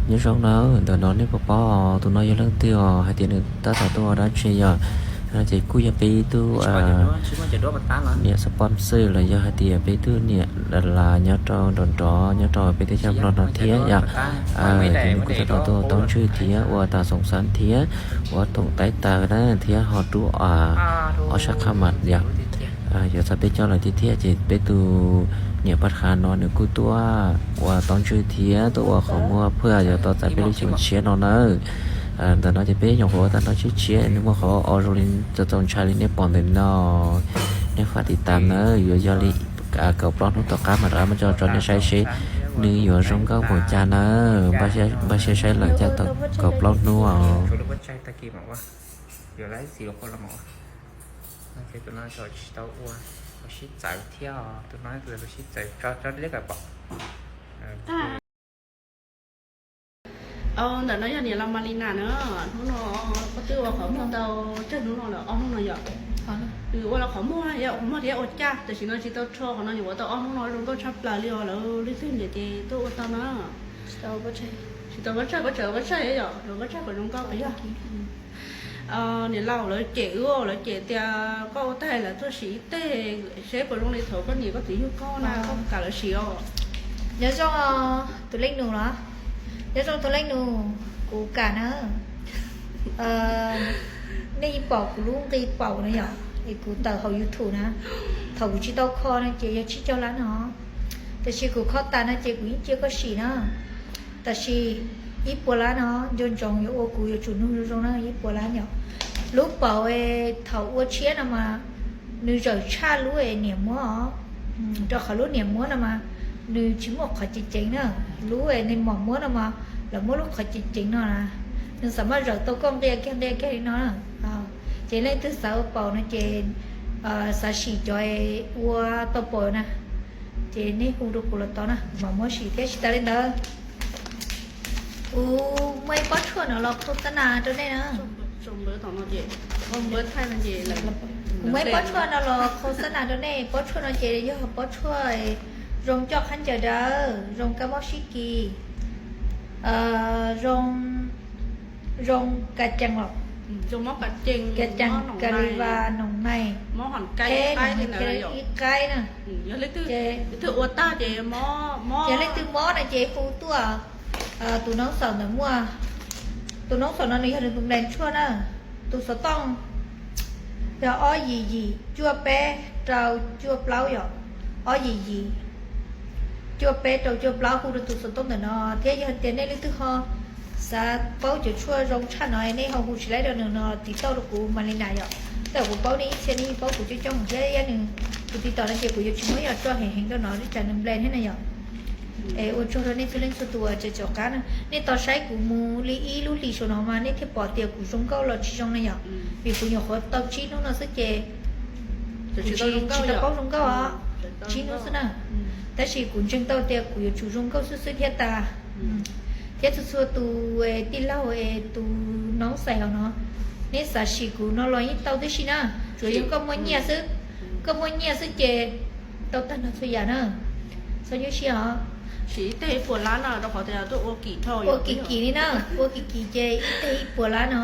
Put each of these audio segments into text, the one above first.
Nyob zoo nawb, ntawm no nej puas paub tus no yog leej twg os, hais tias nws tab tom tuaj ua dab tsi yom? No ces kuj yog peb ib tug niam sponsor los yog hais tias peb ib tug niam las nyob rau nrov nrov nyob rau peb teb chaws Nplog no thiab yom. Ces nws kuj tab tom tuaj ua taub ntswg thiab ua tas xoom xab thiab ua thoom taib taws na thiab ho rub ob sab qhab mas yom. Yuav txog peb caug lawm tiag thiab ces peb tus niam paj qha no nws kuj tuaj ua taub ntswg thiab tuaj ua qhov muag phaj yuav tau txais peb lub xyoo tshiab no nawb. Ntawm no ces peb nyuam qhuav ua tag nrho tshiab tshiab, nws muaj qhov ua zoo li txaus ntshai li nej pom ntawm no. Nej faj tiv tam nawb, yuav yog li kaum plaub hnub tom qab mas rov qab muab tso tso nej saib seb nws yuav zoo nkauj npaum cas nawb. Npaj siab saib lawm caj tau kaum plaub hnub os. Ntawm no yog niam laus Malina na, hnub no koj twb ua qhov muag tau tsawg hnub no lawm? Ob hnub no yom. Ua los qhov muag, qhov muag thiab ua caj, tam sim no tsis tau rho, qhov no yuav ua tau ob hnub no zoo nkauj tshaj plaws li os. Lawv leej twg nyiam ces tuaj ua tau na. Tsis tau pob tsaig, pob tsaig yom, pob tsaig kom zoo nkauj yog. Niam laus lawv cem wb, lawv cem tias koj ua tag lawv tuaj sim ib teg seb puas zoo li thaum koj niam koj txiv yug koj na, koj kam lawv sim os. Nyob zoo tus leej nus los, nyob zoo tus leej nus, kuv kam na. Nej yeej pom kuv lub nqi paum na yom, es kuv tawm hauv YouTube na, thaum kuv tsis tau kho no ces yog tsib caug lab no, tiam sis kuv kho tas no ces kuv yeej cia koj sim na. Tab sis ib puas lab no nco ntsoov yuav ua kuv yuav tsum nug zoo zoo na, ib puas lab yom. Lub paum thaum ua tshiab no mas nws zawm tshaj lub es niam muab os, rau qhov lub niam muab no mas nws tsis muaj qhov ceev ceev na. Lub es nws mom muab no mas lawv muab lub qhov ceev ceev no na, nws xav mas zawm tau koj nqia kiag nqia kiag li no na. Ces leej twg xav ua paum no ces xav sim cov ua tau paum na, ces nej hu rau kuv los tau na, mam muab sim thiab. Tsis tas li ntawd, kuv muaj ib pob tshuaj no los khau xab nas rau nej na. Kuv muaj ib pob tshuaj no los khau xab nas rau nej. Pob tshuaj no ces yog pob tshuaj zoo coj qhab ncaws dawb, zoo kab mob sib kis, zoo, zoo ka cees los, ka cees, ka li vas, noos nais, ib qaib na. Ces yog leej twg mob no ces hu tuaj. Tus noob xaum ntawm muaj, tus noob xaum no nws yog nws tus nplees tshuaj na. Tus xov tooj yog ob yim yim cuaj peb rau cuaj plaub yom, ob yim yim cuaj peb rau cuaj plaub, hu rau tus xov tooj ntawm no. Thiab yog tias nej leej twg ho xav paub cov tshuaj zoo tshaj no nej ho hu tsis laib rau nws no tiv tauj rau kuv Malina yom. Tej zaum kuv paub nej ib txhia nej yeej paub kuv coob coob thiab, yog nws tus tiv tauj no ces kuv yuav tsis muab yog tso heev heev rau no li cas nws nplees thiab na yom. Es ua tsaug rau nej txhua leej txhua tus uas tseem caum qab na. Nej tos saib kuv mus li ib lub hlis saum no mas nej thiaj pom tias kuv zoo nkauj los tsis zoo na yom. Vim kuv nyuam qhuav tau tsib hnub no xwb ces kuv tsis tau paub zoo nkauj os, tsib hnub xwb na. Tab sis kuv ntseeg tau tias kuv yuav tsum zoo nkauj xwb xwb thiab tas. Thiab txhua txhua tus tij laug es tus noob xais hauv no, neb xav sim kuv no los yeej tau tib si na, tsuas yog koj muaj nyiaj xwb. Koj muaj nyiaj xwb ces tau tag nrho txhua yam na. Txhob nyuaj siab os. Ua kim kim li na, ua kim kim ces ib teg ib puas lab no.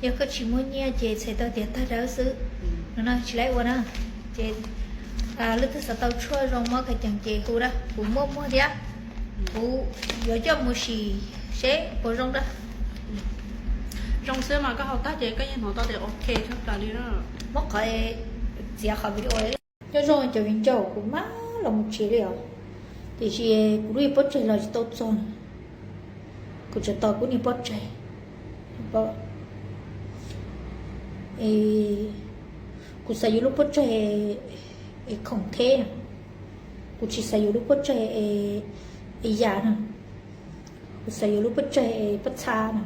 Yog koj tsis muaj nyiaj ces txhais tau tias tag dawb xwb no, tsis laib ua na. Ces leej twg xav tau tshuaj zoo mob ka cees ces hu na, kuv muaj muag thiab. Kuv yuav coj mus sim seb puas zoo na. Zoo xwb mas koj haus tag ces koj yeej hnov tau tias ok tshaj plaws li na. Muab qhov txiav qhov video. Nyob zoo cov viv ncaus, kuv maj los mus tsev li os. Tiam sis kuv lub pob tsaig los tsis tau txog, kuv tseem tos kuv niag pob tsaig. Kuv xav yuav lub pob tsaig es khoom theb, kuv tsis xav yuav lub pob tsaig es yam na. Kuv xav yuav lub pob tsaig es pob txha na,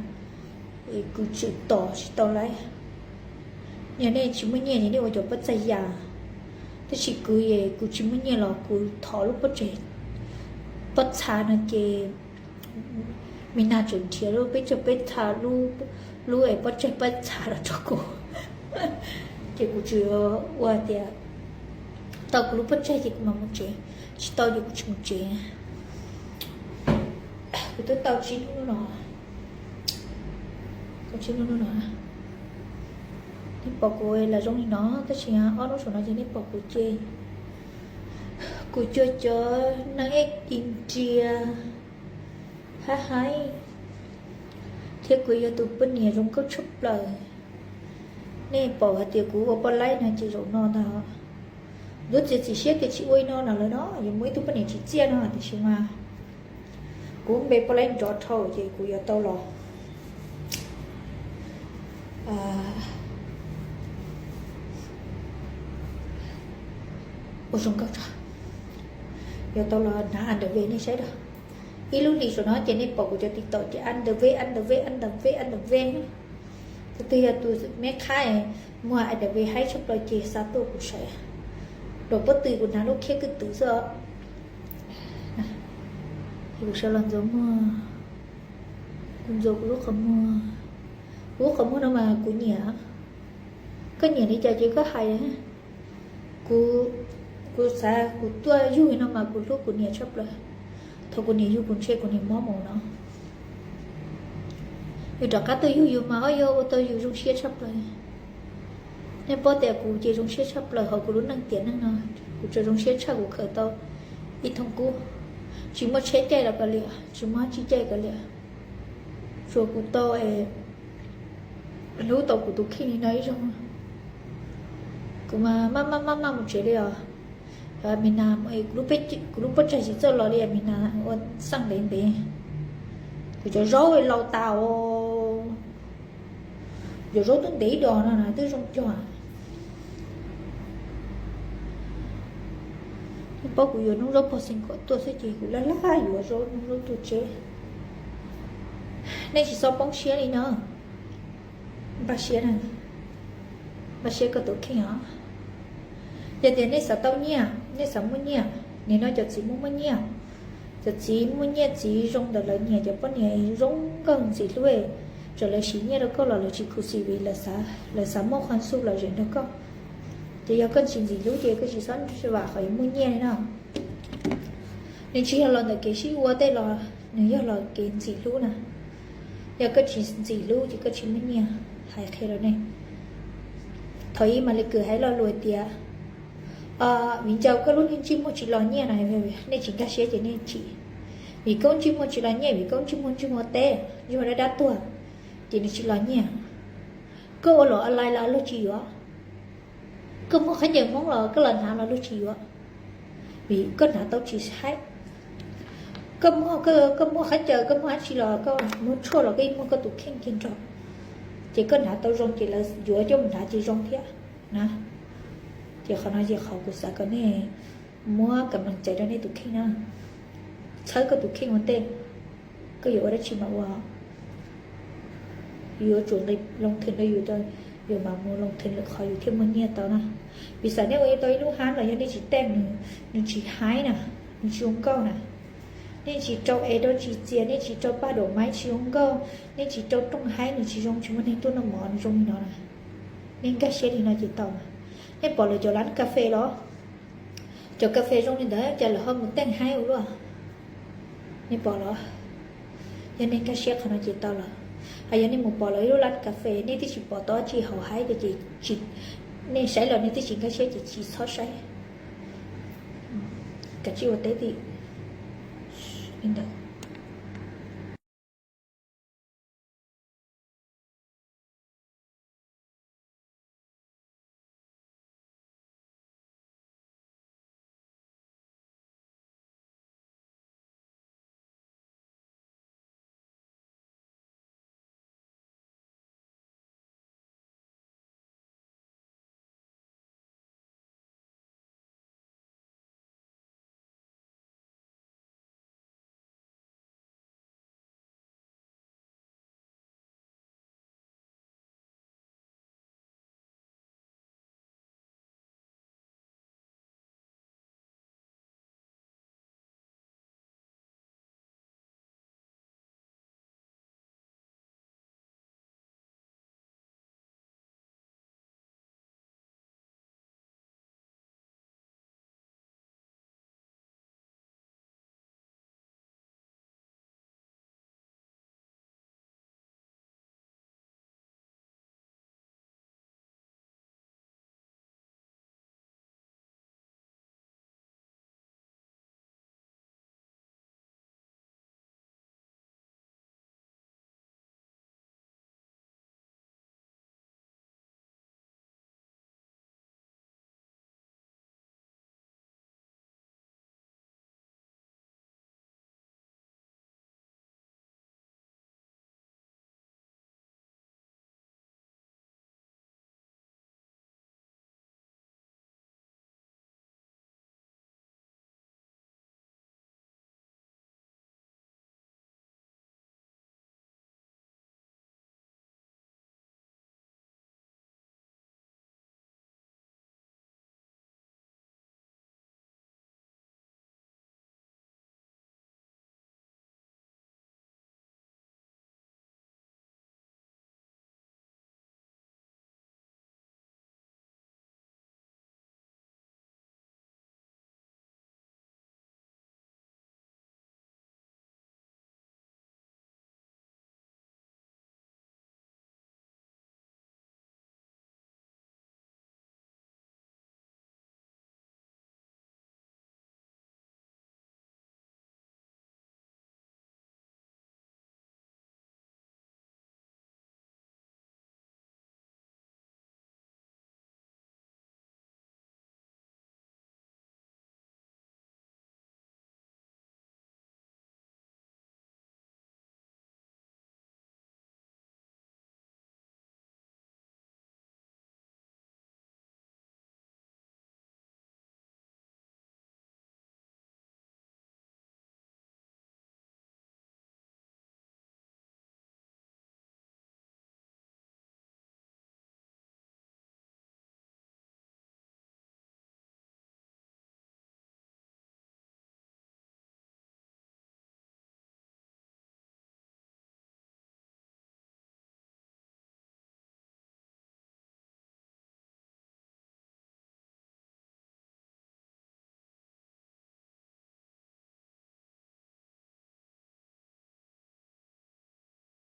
es kuv tseem tos tsis tau lawm. Yog nej tsis muaj nyiaj ces nej ua cov pob txha yam, tab sis kuv, kuv tsis muaj nyiaj los kuv thov lub pob tsaig pob txha no ces me nag tseem nrhiav lub peb tsaig peb txha, lub es pob tsaig pob txha los rau kuv, ces kuv tsuas ua tias tau kuv lub pob tsaig ces kuv mam mus tsev, tsis tau ces kuv tsis mus tsev. Twb tau tsib hnub no, tau tsib hnub no, nej pom kuv los zoo li no, tab sis ob hnub saum no ces nej pom kuv ces kuv cuag cov neeg ej India hab haib, thiab kuv yog tus poj niam zoo nkauj tshaj plaws. Nej pom hais tias kuv ua poj laib no ces zaum no ntag. Kuv txiav txim siab tias tsis ua li no no lawm no, yuav muaj ib tug poj niam tsim txiaj no, tiam sis mas kuv npe poj laib nrov dhau ces kuv yuav tau los ua zoo nkauj tso, yuav tau los hnav underwear nej saib da. Ib lub hlis saum no ces nej pom kuv cov TikTok ces underwear, underwear, underwear, underwear. Tus twg yog tus me qhab muag underwear haib tshaj plaws ces xa tuaj kuv saib. Los pob tw kuv hnav lub khiab kwj twm xwb os. Kuv sawv los ntxuav muag, kuv ntxuav kuv lub qhov muag. Kuv lub qhov muag no mas kuv nyiam. Koj nyiam li cas ces koj hais. Kuv, kuv xav kuv tuaj yug no mas kuv hlub kuv niam tshaj plaws. Thaum kuv niam yug kuv ntshe kuv niam mob mus no. Yus rov qab tuaj yug yus mas ob yog ua tau yus zoo siab tshaj plaws. Nej paub tias kuv ces zoo siab tshaj plaws hauv kuv lub neej tiam neej no. Kuv tsuas zoo siab tshaj kuv khaws tau ib thooj kub. Tsis muaj tsheb caij los kav liam, tsis muaj dab tsi caij kav liam, tsuas kuv tau hlub tau kuv tus kheej li no ib zaug. Kuv mas maj maj maj maj mus tsev li os. Kuv lub pob tsaig tsis txawj los li, me nas ua xaj ntev ntev. Kuv cov zaub laus tas os. Cov zaub twb ntev ib dos no na twb zoo cog. Nej paub kuv yuav noob zaub pog xees kom tuaj xwb ces kuv laj laj yuav zaub noob zaub tuaj tseb. Nej tsis txhob poob siab li no. Npaj siab na, npaj siab koj tus kheej os. Yog tias nej xav tau nyiaj, nej xav muaj nyiaj, nim no cov txiv muaj muaj nyiaj. Cov txiv muaj nyiaj txiv zoo ntawm lawv niam cov poj niam zoo nkauj ntxim hlub, txawm lawv siv nyiaj rau koj los lawv tsis khuv xim vim lawv xav muaj qhov xub lom zem nrog koj. Ces yog koj tsis ntxim hlub ces koj tsis txhob vam qhov yuav muaj nyiaj li no. Nws tsis yog los ntawm kev sib ua tej los, nws yog los kev ntxim hlub na. Yog koj tsis ntxim hlub ces koj tsis muaj nyiaj. Hais qhia rau nej, thaum ub mam li kws hais lo lus hais tias, viv ncaus koj lub niag ntsej muag tsis los nyiaj no, nej tsis nkag siab ces nej chim. Vim koj ntsej muag tsis los nyiaj, vim koj ntsej muag ntsej muag teb, ntsej muag dab dab tuag, ces nws tsis los nyiaj. Koj ua luam online los luag tsis yuav. Koj muag khaub ncaws Hmoob los koj los hnav los luag tsis yuav, vim koj hnav tau tsis haib. Koj muag, koj muag khaub ncaws, koj muag dab tsi los, koj muag tshuaj los koj yeej muag koj tus kheej kiag nrog, ces koj hnav tau zoo ces lawv yuav coj mus hnav ces zoo thiab na. Ces qhov no ces qhov kuv xav kom nej muab kam lees txais rau nej tus kheej na. Txhawb koj tus kheej ua ntej, koj yuav ua dab tsi mas ua. Yuav tsum nqis loo thwm rau yus, yus mam mus loo thwm lwm qhov yus thiaj muaj nyiaj tau na. Piv xam nej ua tau ib lub hab los yog nej tsis teej nws, nws tsis haib na, nws tsis zoo nkauj na. Nej tsis rau es rau tsis txias, nej tsis rau paj daum maiv tsis zoo nkauj, nej tsis rau rooj haib nws tsis zoo, tsis muaj neeg tuaj noj mov nws zoo li no na. Nej nkag siab li no ces tau mas. Nej pom lawv cov lab kas fes los? Cov kas fes zoo li ntawd cas lawv ho mus teej haib ua luaj? Nej pom los? Yog nej nkag siab qhov no ces tau los. Hos yog nej mus pom lawv ib lub lab kas fes nej twb tsis pom tau dab tsi hauv haib tiag ces nej saib los nej twb tsis nkag siab ces tsis txhob saib. Kav tsij ua teb tim li ntawd.